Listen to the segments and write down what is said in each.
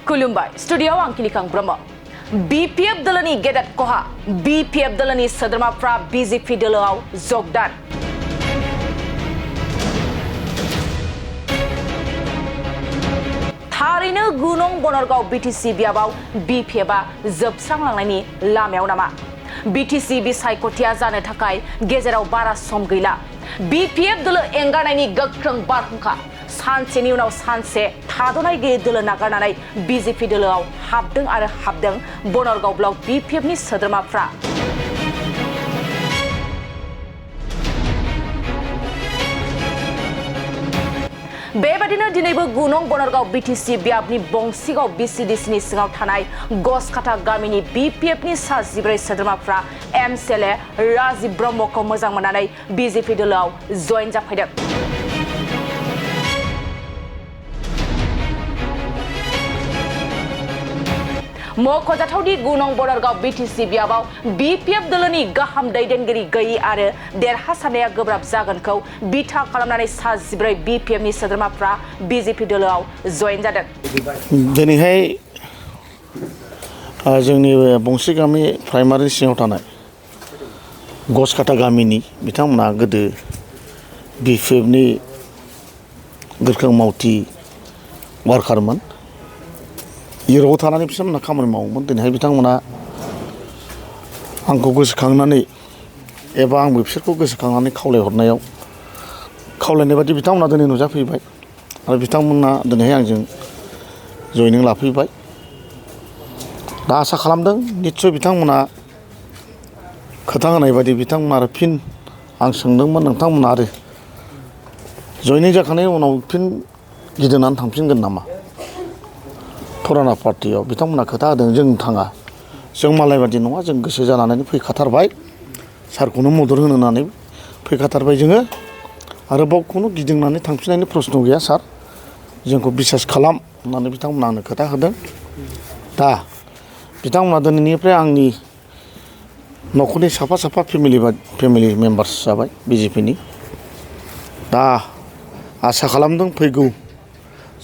खुलुमबाय स्टुडियोआव आं किलिकां ब्रह्म बीपीएफ दलनि गेदेर खहा बीपीएफ दलनि सोद्रोमाफ्रा बीजेपी दलोआव जगदान थारैनो गुनं बनरगाव बीटीसी बियाबाव बीपीएफआ जोबस्रांलांनायनि लामायाव नामा बीटीसी बिसायख'थिया जानो थाखाय गेजेराव बारा सम गैला बीपीएफ दल एंगारनायनि गोख्रों बारहुंखा सानसेनि उनाव सानसे थाद'नाय गैयै दोलो नागारनानै बीजेपी दोलोआव हाबदों बनरगाव ब्लक बीपीएफनि सोद्रोमाफ्रा बेबादिनो दिनैबो गुनं बनरगाव बीटीसी बियाबनि बंसिगाव बीसीडीसीनि सिङाव थानाय गसकाटा गामिनि बीपीएफनि सा 14 सोद्रोमाफ्रा एमसीएलए राजीव ब्रह्मखौ मोजां मोननानै बीजेपी दोलोआव जयेन जाफैदों मख'जाथावदि गुनं बनरगाव बीटीसी बियाबाव बीपीएफ दलनि गाहाम दैदेनगिरि गैयि आरो देरहासारनाया गोब्राब जागोनखौ बिथा खालामनानै सा 14 बीपीएफनि सोद्रोमाफ्रा बीजेपी दलोआव जयेन जादों दिनैहाय जोंनि बंसि गामि प्राइमारि सिङाव थानाय गसकाटा गामिनि बिथांमोना गोदो बीपीएफनि गोख्रों मावथि वार्कारमोन इउर'पआव थानानै बिथांमोना खामानि मावोमोन दिनैहाय बिथांमोना आंखौ गोसोखांनानै एबा आंबो बिसोरखौ गोसोखांनानै खावलायनाय बादि बिथांमोना दिनै नुजाफैबाय आरो बिथांमोना दिनैहाय आंजों जयनिं लाफैबाय दा आसा खालामदों निस्सय बिथांमोना खोथा होनाय बादि बिथांमोना आरो फिन आं सोंदोंमोन नोंथांमोना आरो जयनिं जाखांनायनि उनाव फिन गिदिंनानै थांफिनगोन नामा फुराना पार्टियाव बिथांमोना खोथा होदों जों थाङा जों मालाय बादि नङा जों गोसो जानानै फैखाथारबाय सारखौनो मदद होनो होननानै फैखाथारबाय जोङो आरोबाव खुनु गिदिंनानै थांफिननायनि प्रश्न गैया सार जोंखौ बिसास खालाम होननानै बिथांमोना आंनो खोथा होदों दा बिथांमोना दिनैनिफ्राय आंनि न'खरनि साफा फेमिलि मेम्बार्स जाबाय बीजेपीनि दा आसा खालामदों फैगौ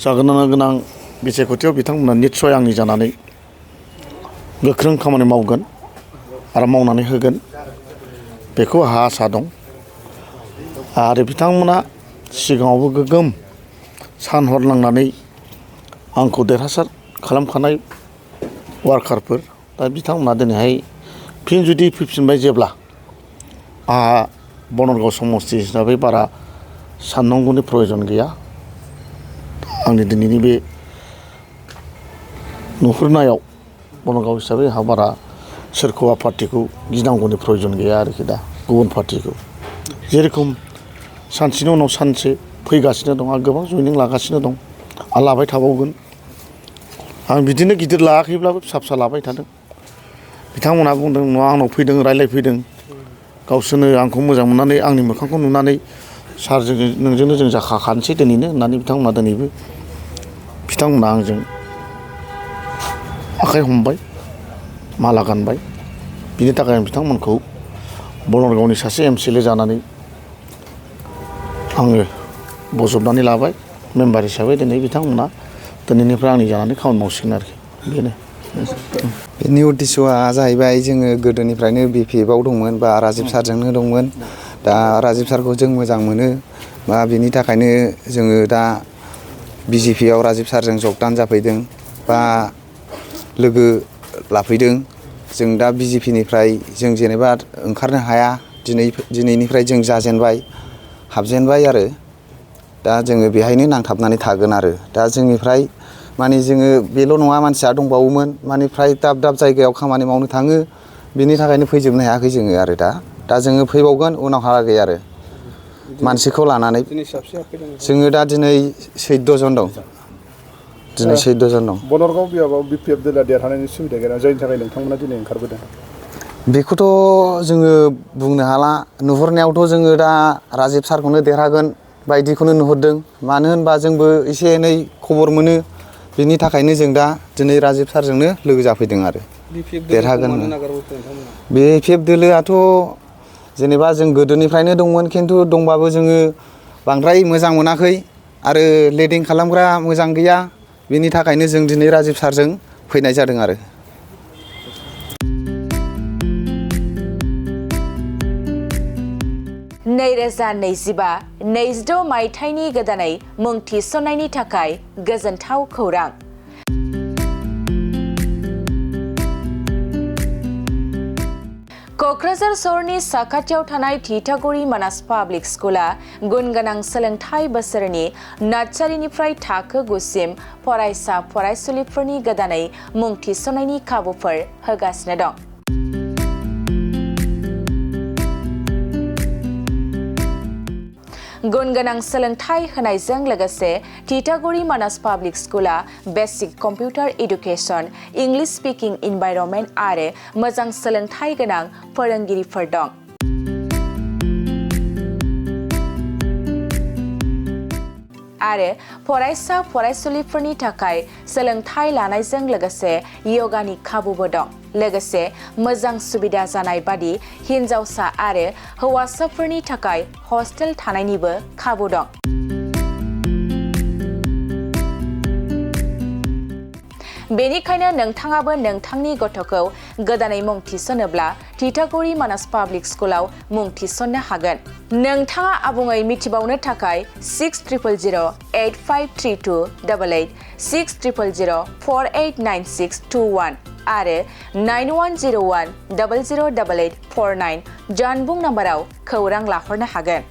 जागोन गोनां बिसायख'थियाव बिथांमोना निस्सय आंनि जानानै गोख्रों खामानि मावगोन आरो मावनानै होगोन बेखौ आहा आसा दं आरो बिथांमोना सिगाङावबो गोगोम सान हर नांनानै आंखौ देरहासार खालामखानाय वार्कारफोर दा बिथांमोना दिनैहाय फिन जुदि फैफिनबाय जेब्ला आहा बनरगाव समस्ति हिसाबै बारा साननांगौनि प्रयजन गैया आंनि दिनैनि बे नुहुरनायाव बनरगाव हिसाबै आंहा बारा सोरखौबा पार्टिखौ गिनांगौनि प्रयजन गैया आरोखि दा गुबुन पार्टिखौ जेरखम सानसेनि उनाव सानसे फैगासिनो दं आं गोबां जयनिं लागासिनो दं आं लाबाय थाबावगोन आं बिदिनो गिदिर लायाखैब्लाबो फिसा लाबाय थादों बिथांमोनहा बुंदों नङा आंनाव फैदों रायज्लायफैदों गावसोरनो आंखौ मोजां मोननानै आंनि मोखांखौ नुनानै सारजों नोंजोंनो जों जाखाखानोसै दिनैनो होननानै बिथांमोना आंजों आखाइ हमबाय माला गानबाय बिनि थाखाय आं बिथांमोनखौ बनरगावनि सासे एमसीएलए जानानै आङो बजबनानै लाबाय मेम्बार हिसाबै दिनै बिथांमोना दिनैनिफ्राय आंनि जानानै खामानि मावसिगोन आरोखि बेनो बेनि उद्देश्यआ जाहैबाय जोङो गोदोनिफ्रायनो बीपीएफआव दंमोन बा राजीब सारजोंनो दंमोन दा राजीब सारखौ जों मोजां मोनो बा बिनि थाखायनो जोङो दा बीजेपीआव राजीब सारजों जगदान जाफैदों बा लोगो लाफैदों जों दा बीजेपीनिफ्राय जों जेनेबा ओंखारनो हाया दिनैनिफ्राय जों हाबजेनबाय आरो दा जोङो बेहायनो नांथाबनानै थागोन आरो दा जोंनिफ्राय माने जोङो बेल' नङा मानसिया दंबावोमोन माने फ्राय दाब जायगायाव खामानि मावनो थाङो बिनि थाखायनो फैजोबनो हायाखै जोङो आरो दा जोङो फैबावगोन उनावहालागै आरो मानसिखौ लानानै जोङो दा दिनै 14 जन दं दिनै 14 जन दं बनरगाव बियाबाव बीपीएफ दोला देरहानायनि सुबिदा गैया जायनि थाखाय नोंथांमोना दिनै ओंखारबोदों बेखौथ' जोङो बुंनो हाला नुहुरनायावथ' जोङो दा राजीब सारखौनो देरहागोन बायदिखौनो नुहुरदों मानो होनबा जोंबो एसे एनै खबर मोनो बिनि थाखायनो जों दा दिनै राजीब सारजोंनो लोगो जाफैदों आरो देरहागोन बीपीएफ दोलोआथ' जेनेबा जों गोदोनिफ्रायनो दंमोन खिन्थु दंबाबो जोङो बांद्राय मोजां मोनाखै आरो लिडिं खालामग्रा मोजां गैया बेनि थाखायनो जों दिनै राजिब सारजों फैनाय जादों आरो। नैरोजा 25 मायथाइनि गोदानै मुं थिसननायनि थाखाय गोजोनथाव खौरां। क'क्राझार सहरनि साखाथियाव थानाय थिथागुरि मानास पाब्लिक स्कुला गुन गोनां सोलोंथाइ बोसोरनि नार्सारिनिफ्राय थाखो 9 सिम फरायसा फरायसुलिफोरनि गोदानै मुं थिसननायनि खाबुफोर होगासिनो दं। गुन गोनां सोलोंथाइ होनायजों लोगोसे थिथागुरि मानास पाब्लिक स्कुला basic computer education, English speaking environment आरो मोजां सोलोंथाइ गोनां फोरोंगिरिफोर दं। आरो फरायसा फरायसुलिफोरनि थाखाय सोलोंथाइ लानायजों लोगोसे यगानि खाबुबो दं। लोगोसे मोजां सुबिदा जानाय बादि हिन्जावसा आरो हौवासाफोरनि थाखाय हस्टेल थानायनिबो खाबु दं। बेनिखायनो नोंथाङाबो नोंथांनि गथ'खौ गोदानै मुं थिसनोब्ला थिथागुरि मानास पाब्लिक स्कुलाव मुं थिसननो हागोन। नोंथाङा आबुङै मिथिबावनो थाखाय 6000853288 6000489621 आरो 9101008849 जानबुं नाम्बाराव खौरां लाहरनो हागोन।